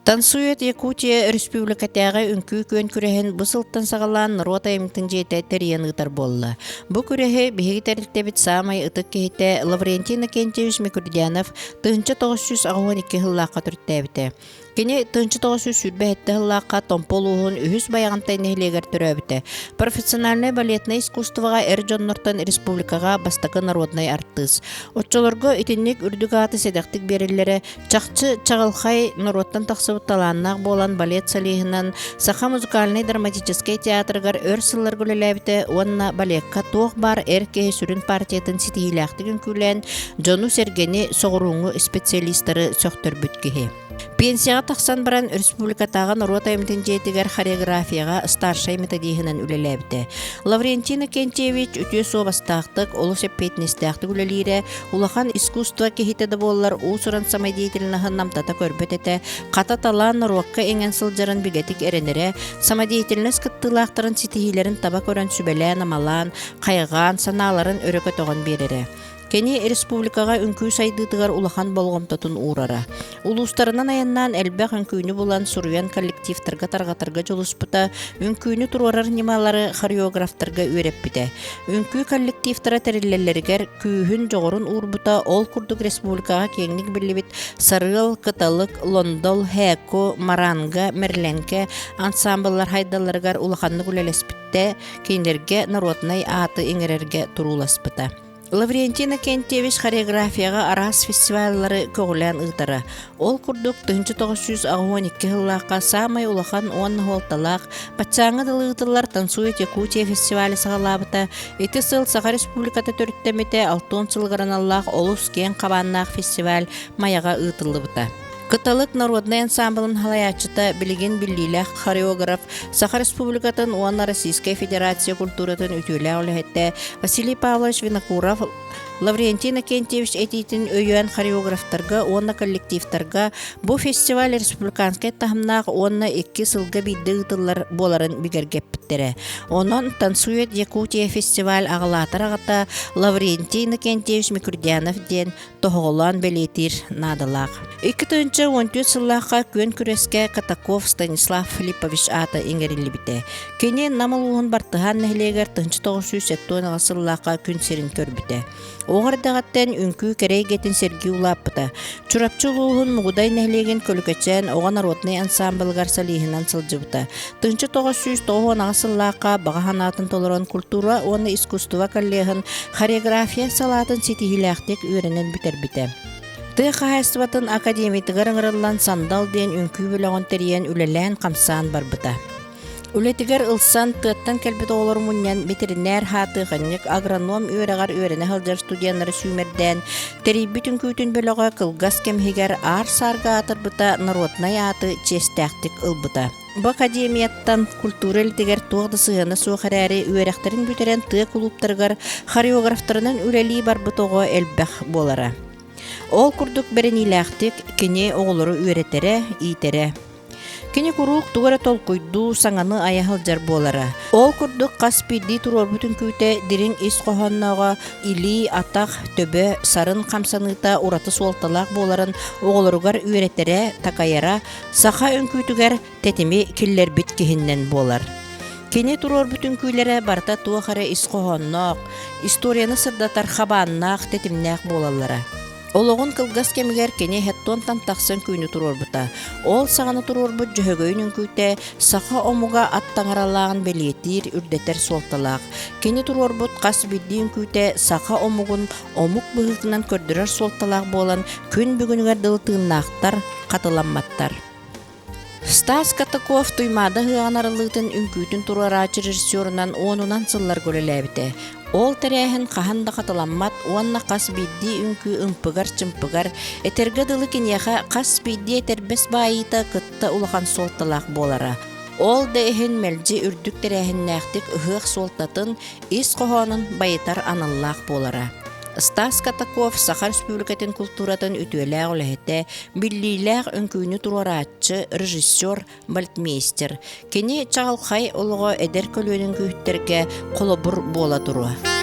Танцует Якутия өрөспүүбүлүкэтээҕи үҥкүү күөн күрэһин бу сылтан саҕалаан норуот айымньытын дьиэтэ тэрийэн ыытар буолла. Бу күрэһи биһиги тэрилтэбит саамай ытык киһитэ Лаврентий Иннокентьевич Мекюрдянов 1982 сыллаахха төрүттээбитэ. Кини 1927 сыллаахха Томпо улууһун үһүс Байаҕантай нэһилиэгэр төрөөбүтэ. Профессиональнай балетнай искусствоҕа эр дьоннортон республикаҕа бастакы народнай артыыс. Оччолорго итинник үрдүк ааты сэдэхтик биэрэллэрэ чахчы чаҕылхай норуоттан тахсыбыт талааннаах буолан балет солиһынан Саха музыкальнай драматическай театрыгар өр сылларга үлэлээбитэ уонна балекка туох баар эр киһи сүрүн партиятын ситиһиилээхтик үҥкүүлээн дьону-сэргэни соҕурууҥҥу специалистары сөхтөрбүт киһи. Пенсияҕа тахсан баран республикатааҕы норуот айымньытын дьиэтигэр хореографияҕа старшай методиһынан үлэлээбитэ. Лаврентий Иннокентьевич үтүө суобастаахтык, олус эппиэтинэстээхтик үлэлиирэ, улахан искусство киһитэ да буоллар уус-уран самодеятельноһын намтата көрбөт этэ, хата талаан норуокка иҥэн сылдьарын бигэтик эрэнэрэ, самодеятельность кыттыылаахтарын ситиһиилэрин таба көрөн сүбэлээн-амалаан, хайҕаан, санааларын өрө көтөҕөн биэрэрэ. Кини республикаҕа үҥкүү сайдыытыгар улахан болҕомтотун уурара. Улуустарынан айаннаан элбэх үҥкүүнү булан суруйан коллективтарга тарҕатарга дьулуспута, үҥкүүнү туруорар ньымалары хореографтарга үөрэппитэ. Үҥкүү коллективтара тэриллэллэригэр күүһүн, дьоҕурун уурбута, ол курдук республикаҕа киэҥник биллибит Сарыал, Кыталык, Лондол, Хэко, Маранга, Мэрлэҥкэ ансаамбыллар хайдалларыгар улаханнык үлэлэспиттэ, кинилэргэ народнай ааты иҥэрэргэ турууласпыта. Лаврентий Иннокентьевич хореографияҕа араас фестиваллары көҕүлээн ыытара. Ол курдук, 1982 сыллаахха саамай улахан уонна суолталаах баччааҥҥа дылы ыытыллар «Танцует Якутия» фестивалы саҕалаабыта. Ити сыл Саха Республиката төрүттэммитэ 60 сылыгар аналлаах олус киэҥ хабааннаах фестиваль Майаҕа ыытыллыбыта. Кыталык народнай ансамблын салайааччыта, билигин биллиилээх хореограф, Саха Республикатын уонна Российскай Федерация культуратын үтүөлээх үлэһитэ Василий Павлович Винокуров Лаврентий Иннокентьевич этиитин өйөөн хореографтарга уонна коллективтарга бу фестиваль республиканскай таһымнаах уонна икки сылга биирдэ ыытыллар буоларын бигэргэппиттэрэ. Онон «Танцует Якутия» фестиваль аҕалаатар аҕата Лаврентий Иннокентьевич Микрудянов диэн тоһоҕолоон бэлиэтиир наадалаах. 2014 сыллаахха күөн күрэскэ Катаков Станислав Филиппович аата иҥэриллибитэ. Кини Нам улууһун Бартыһаан нэһилиэгэр 1978 сыллаахха күн сирин көрбүтэ. Оҕо эрдэҕиттэн үҥкүү кэрэ эйгэтин сэргии улааппыта. Чурапчы улууһун Мугудай нэһилиэгин Көлүкэчээн оҕо народнай ансаамбылыгар солиһынан сылдьыбыта. 1998 сыллаахха баҕа санаатын толорон культура уонна искусство коллеһын хореография салаатын ситиһиилээхтик үөрэнэн бүтэрбитэ. Тыа хаһаайыстыбатын академиятыгар ыҥырыллан «Сандал» диэн үҥкүү бөлөҕүн тэрийэн үлэлээн-хамсаан барбыта. Үлэтигэр ылсан, тыаттан кэлбит оҕолору мунньан, бэтэринээр хаатыаханньык, агроном үөрэҕэр үөрэнэ сылдьар студеннары сүүмэрдээн, тэрийбит үҥкүүтүн бөлөҕө кылгас кэм иһигэр аар-саарга аатырбыта, народнай ааты чиэстээхтик ылбыта. Бу академияттан культура үлэтигэр туох да сыһыана суох эрээри, үөрэхтэрин бүтэрэн тыа кулууптарыгар хореографтарынан үлэлии барбыт оҕо элбэх буолара. Ол курдук бэриниилээхтик кини оҕолору үөрэтэрэ, иитэрэ. Кини куруук тугу эрэ толкуйдуу, саҥаны айа сылдьар буолара. Ол курдук хас биирдии туруорбут үҥкүүтэ дириҥ ис хоһооннооҕо, илии, атах, төбө, сарын хамсаныыта ураты суолталаах буоларын оҕолоругар үөрэтэрэ, такайара саха үҥкүүтүгэр тэтими киллэрбит киһиннэн буолар. Кини туруорбут үҥкүүлэрэ барыта туох эрэ ис хоһоонноох, историяны сырдатар хабааннаах, тэтимнээх буолаллара. Олоҕун кылгас кэмигэр кини хеттонтан тахсан күүнү туруорбута. Ол саҕана туруорбут Дьөһөгөйүн үҥкүүтэ саха омуга ат таҥаралааҕын бэлиэтиир, үрдэтэр суолталаах. Кини туруорбут хас биирдии үҥкүүтэ саха омугун омук быһыытынан көрдөрөр суолталаах буолан, күн бүгүнүгэр дылы тыыннаахтар, хатыламматтар. Стас Катаков Туймаада ыһыаҕын арыллыытын үҥкүүтүн туруорааччы режиссерунан уонунан сылларга үлэлээбитэ. Ол тэрээһин хаһан да хатыламмат уонна хас биирдии үҥкүү ымпыгар-чымпыгар, этэргэ дылы киниэхэ хас биирдии этэрбэс баайыыта кытта улахан суолталаах буолара. Ол да иһин мэлдьи үрдүк тэрээһиннээхтик ыһыах суолтатын, ис хоһоонун байытар аналлаах буолара. Стас Катаков Саха Республикатын култууратын үтүөлээх үлэһитэ, биллиилээх үҥкүүнү туруорааччы, режиссер, балетмейстер. Кини чаҕылхай олоҕо эдэр көлүөнэ үҥкүүһүттэргэ холобур буола туруо.